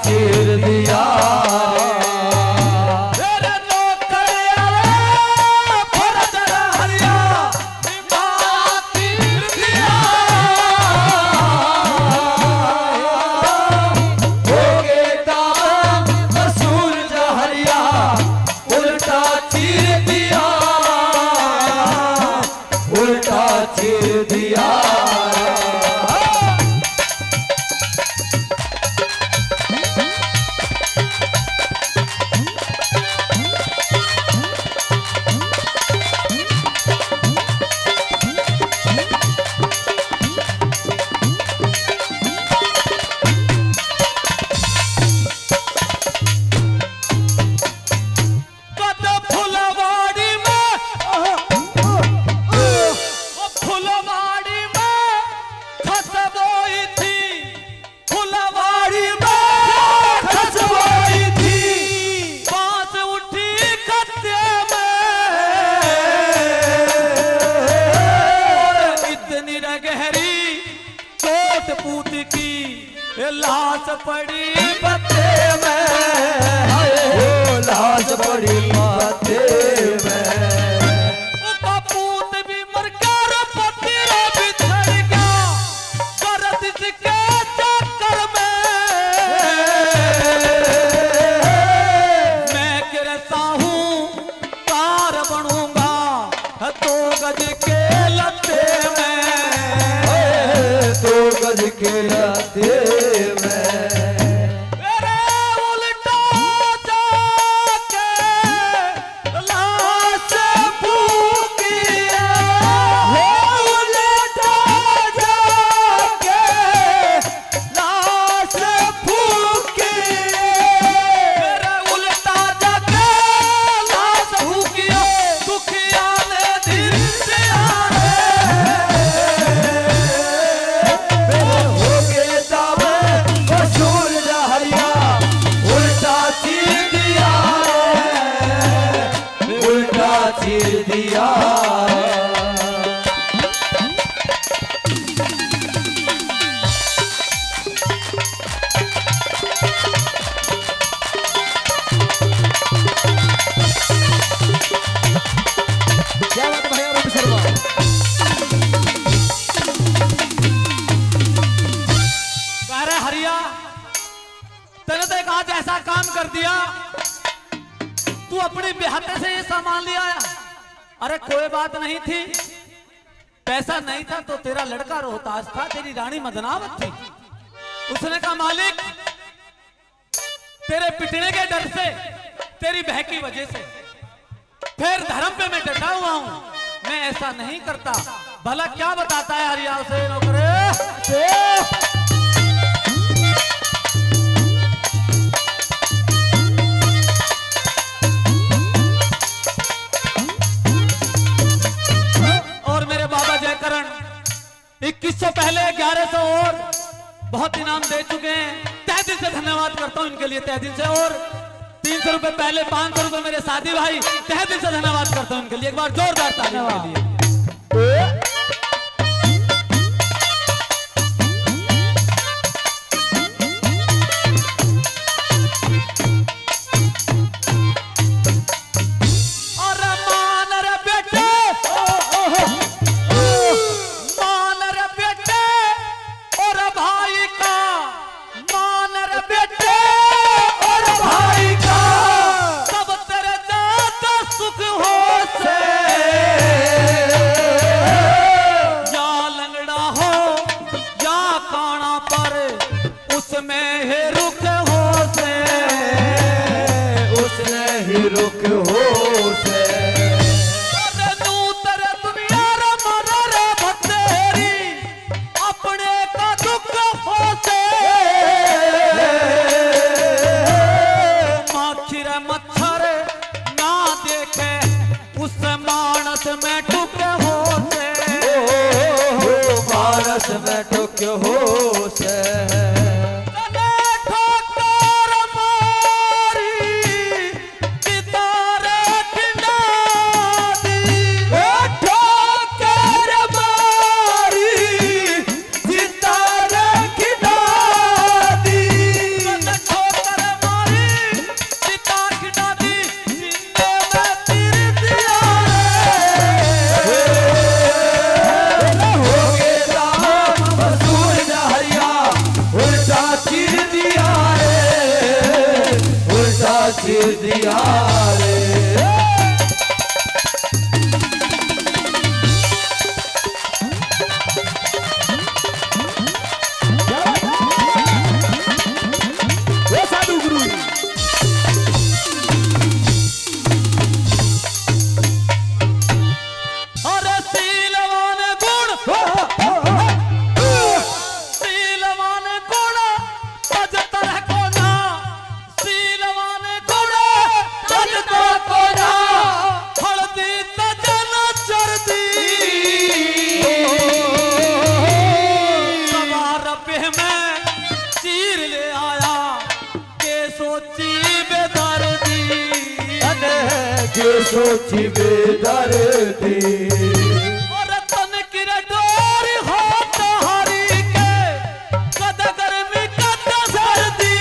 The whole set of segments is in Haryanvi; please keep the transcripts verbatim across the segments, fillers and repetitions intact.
चीर दिया। तेरे नौकर आले फर्ज हरिया, दिमाग चीर दिया। हो गए दाम वसूल जहरिया, उल्टा चीर दिया। उल्टा चीर दिया। कद फुलवाड़ी में, ओ फुलवाड़ी में खसबोई थी, फुलवाड़ी में खसबोई थी, बांस उठी खत्ते में, इतनी रे गहरी चोट पूत की, ए लाश पड़ी पत्ते में, हाय, ओ लाश पड़ी पत्ते में। ओ कपूत भी मर गया रे, पति रे बिछड़ गया, दर्द इसके चक्कर में। मैं किरसा हूँ, कार बनूंगा दो गज के लत्ते में, दो गज के लत्ते में। मेरे उल्टा जाके लाश फूकी है, उल्टा जाके लाश फूकी, मेरे उल्टा जाके लाश फूकी, दुखिया ने दिल से आए। हो गए दावे वसूल जहरिया, उल्टा चीर दिया, उल्टा चीर दिया। क्या बात है भैया, रूप शर्मा। कह रहे हरिया, तने तो एक आज ऐसा काम कर दिया, तू अपनी ब्याहते से ये सामान ले आया। अरे कोई बात नहीं थी, पैसा नहीं था तो तेरा लड़का रोहतास था, तेरी रानी मदनावत थी। उसने कहा, मालिक, तेरे पिटने के डर से, तेरी बह की वजह से, फिर धर्म पे मैं डटा हुआ हूँ, मैं ऐसा नहीं करता। भला क्या बताता है हरिया उसे नौकरे? और मेरे बाबा जयकरण इक्कीस सौ पहले ग्यारह सौ और बहुत इनाम दे चुके हैं। तहे दिल से धन्यवाद करता हूं इनके लिए, तहे दिल से। और तीन सौ रुपए पहले, पाँच सौ रुपए मेरे साथी भाई, तहे दिल से धन्यवाद करता हूं इनके लिए। एक बार जोरदार ताली इनके लिए। अरे मान रे बेटे, मान रे बेटे, और भाई का, मान रे बेटे, और भाई का, सब तेरे ज्यादा सुख हो से। या लंगड़ा हो, या काना पर, उसमें ही रुख हो से, उसमें ही रुख हो से। अरे नू तेरे दुनिया रे मरे रे भतेरी, अपने का दुख हो से। माखी रे मच्छर ना देखे, उस मानस में टुक हो से, ओ मानस में टुक हो से। तने ठोकर मारी, चिता रे खिंडा दी। ओ ठोकर मारी, चिता रे खिंडा दी। तने दिया रे। ओ साधु गुरु। अरे शीलवान गुण, शीलवान गुण, तज तरह को ना। शीलवान गुण, तज तरह को ना। हल्दी तज न चरदी। सवार पे मैं चीर ले आया। के सोची बेदर्दी। अने के सोची बेदर्दी। और तन की रे डोरी हो तहारी के, कद गर्मी कद सर्दी।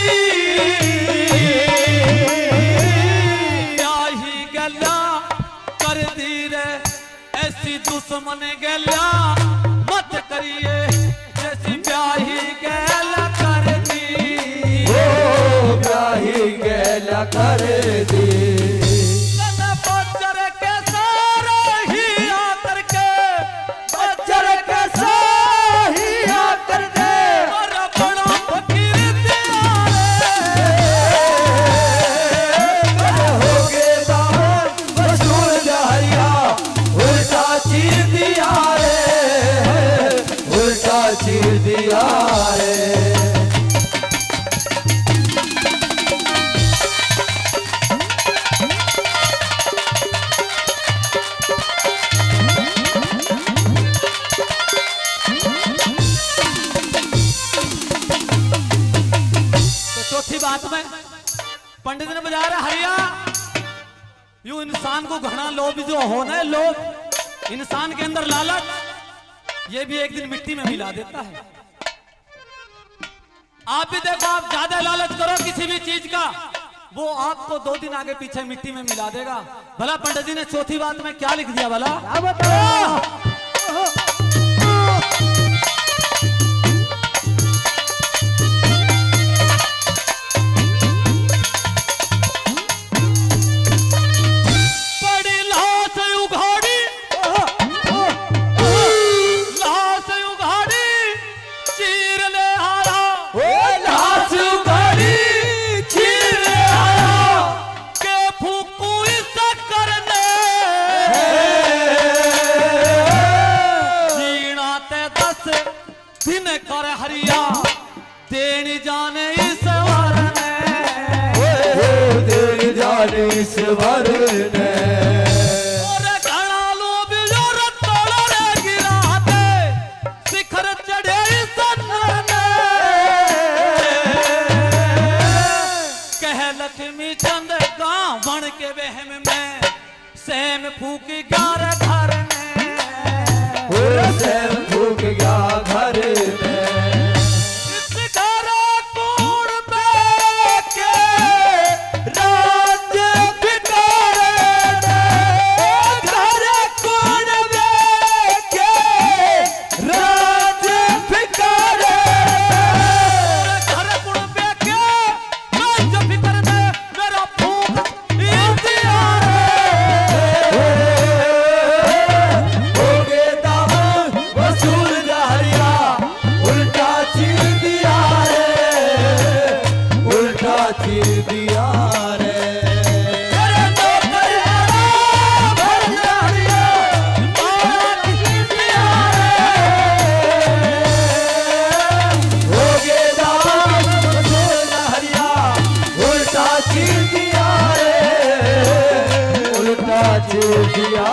ब्याही गला कर दी रे। ऐसी दुश्मन गैला मत करिए, जैसी ब्याही गैला कर दी। ओ ब्याही गैला कर दी। कद बजर के सारे ही आकर के, बजर के सारे ही आकर के। और बड़ा फकीर दिया रे। कर हो गए दामन वसूल जहरिया, उल्टा चीर दिया रे, उल्टा चीर दिया रे। तो चौथी बात में पंडित ने बजा रहा हरिया। यूं इंसान को घना लोभ जो हो ना, लोभ, इंसान के अंदर लालच, ये भी एक दिन मिट्टी में मिला देता है। आप भी देखो, आप ज्यादा लालच करो किसी भी चीज का, वो आपको दो दिन आगे पीछे मिट्टी में मिला देगा। भला पंडित जी ने चौथी बात में क्या लिख दिया भला? क्या बताया? पड़ी लाश उघाड़ी, लाश उघाड़ी, चीर ले आया। ओ लाश उघाड़ी, चीर ले आया। के फूकू इस करने। जीना ते दस दिन कर हरिया। देनी जाने ईश्वर ने। ओ देनी जाने ईश्वर ने। और घना लोभ जो रतोड़ रे गिरा दे, शिखर चढ़े सन ने। कह लक्ष्मी चंद गावण के वहम में। सैम फूक ग्यारह घर ने। ओ सैम फूक ग्या घर ने। इस घर कौन बैठे राज भिखारे ने। घर कौन बैठे राज भिखारे ने। घर कौन बैठे राज भिखारे ने। मेरा फूक चीर दिया रे। हो गए दामन वसूल जहरिया, उल्टा चीर दिया रे, उल्टा चीर दिया रे। तेरे नौकर आला भर जहरिया, मार चीर दिया रे। हो गए दामन वसूल जहरिया, उल्टा चीर दिया रे, उल्टा चीर दिया